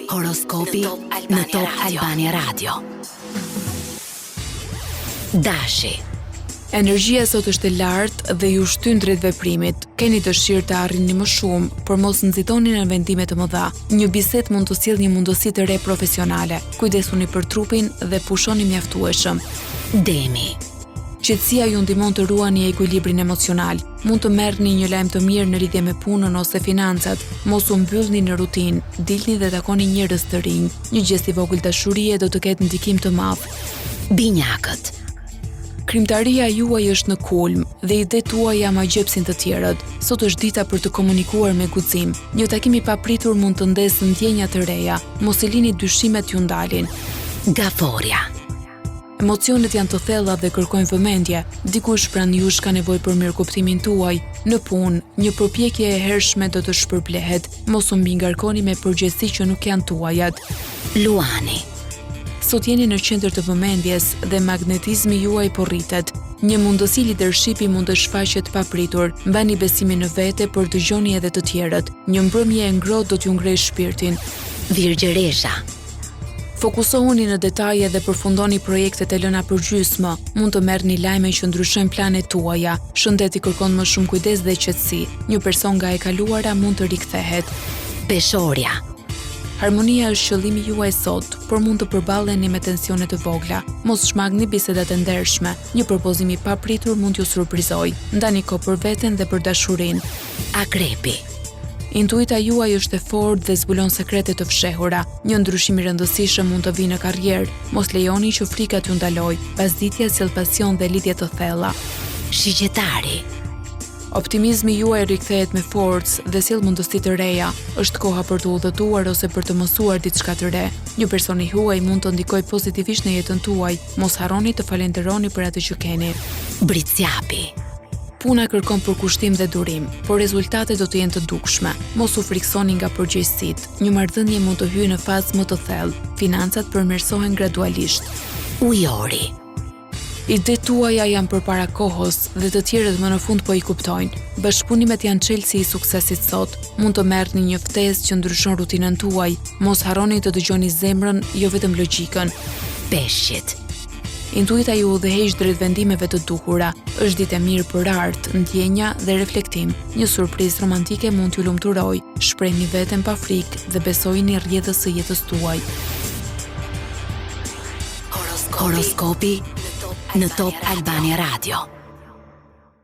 Horoskopi në Top Albania Radio. Dashi. Energjia sot është e lartë dhe ju shtyn drejt veprimit. Keni dëshirë të arrini më shumë, por mos nxitoni në vendime të mëdha. Një bisedë mund të sjellë një mundësi të re profesionale. Kujdesuni për trupin dhe pushoni mjaftueshëm. Demi. Qetësia ju ndihmon të ruani ekuilibrin emocional. Mund të merrni një lajm të mirë në lidhje me punën ose financat. Mos u mbyllni në rutinë, dilni dhe takoni njerëz të rinj. Një gjest i vogël dashurie do të ketë ndikim të madh. Binjakët. Krijimtaria juaj është në kulm dhe idetë tuaja magjepsin të tjerët. Sot është dita për të komunikuar me guxim. Një takim i papritur mund të ndezë ndjenja të reja. Mos i lini dyshimet t'ju ndalin. Gaforja. Emocionet janë të thella dhe kërkojnë vëmendje. Dikush pranë jush ka nevojë për mirëkuptimin tuaj. Në punë, një përpjekje e hershme do të shpërblehet. Mos u mbingarkoni me përgjegjësi që nuk janë tuajat. Luani. Sot jeni në qendër të vëmendjes dhe magnetizmi juaj po rritet. Një mundësi lidershipi mund të shfaqet papritur. Mbani besimin në vete, por dëgjoni edhe të tjerët. Një mbrëmje e ngrohtë do t'ju ngrejë shpirtin. Virgjëresha. Fokusohuni në detaje dhe përfundoni projektet e lëna përgjysmë. Mund të merrni lajme që ndryshojnë planet tuaja. Shëndeti kërkon më shumë kujdes dhe qetësi. Një person nga e kaluara mund të rikthehet. Peshorja. Harmonia është qëllimi juaj sot, por mund të përballeni me tensione të vogla. Mos shmangni bisedat e ndershme. Një propozim i papritur mund t'ju surprizojë. Ndani kohë për veten dhe për dashurinë. Akrepi. Intuita juaj është e fortë dhe zbulon sekrete të fshehura. Një ndryshim i rëndësishëm mund të vijë në karrierë. Mos lejoni që frika t'ju ndalojë. Pasditja sjell pasion dhe lidhje të thella. Shigjetari. Optimizmi juaj rikthehet me forcë dhe sjell mundësi të reja. Është koha për të udhëtuar ose për të mësuar diçka të re. Një person i huaj mund të ndikojë pozitivisht në jetën tuaj. Mos harroni të falënderoni për atë që keni. Bricjapi. Puna kërkon përkushtim dhe durim, por rezultatet do të jenë të dukshme. Mos u frikësoni nga përgjegjësitë. Një marrëdhënie mund të hyjë në fazë më të thellë. Financat përmirësohen gradualisht. Ujori. Idetë tuaja janë përpara kohës dhe të tjerët më në fund po i kuptojnë. Bashkëpunimet janë çelësi i suksesit sot. Mund të merrni një ftesë që ndryshon rutinën tuaj. Mos harroni të dëgjoni zemrën, jo vetëm logjikën. Peshqit. Intuita ju udhëheq drejt vendimeve të duhura. Është ditë e mirë për art, ndjenja dhe reflektim. Një surprizë romantike mund t'ju lumturojë. Shprehni veten pa frikë dhe besojini rrjedhës së jetës tuaj. Horoskopi në Top Albania Radio.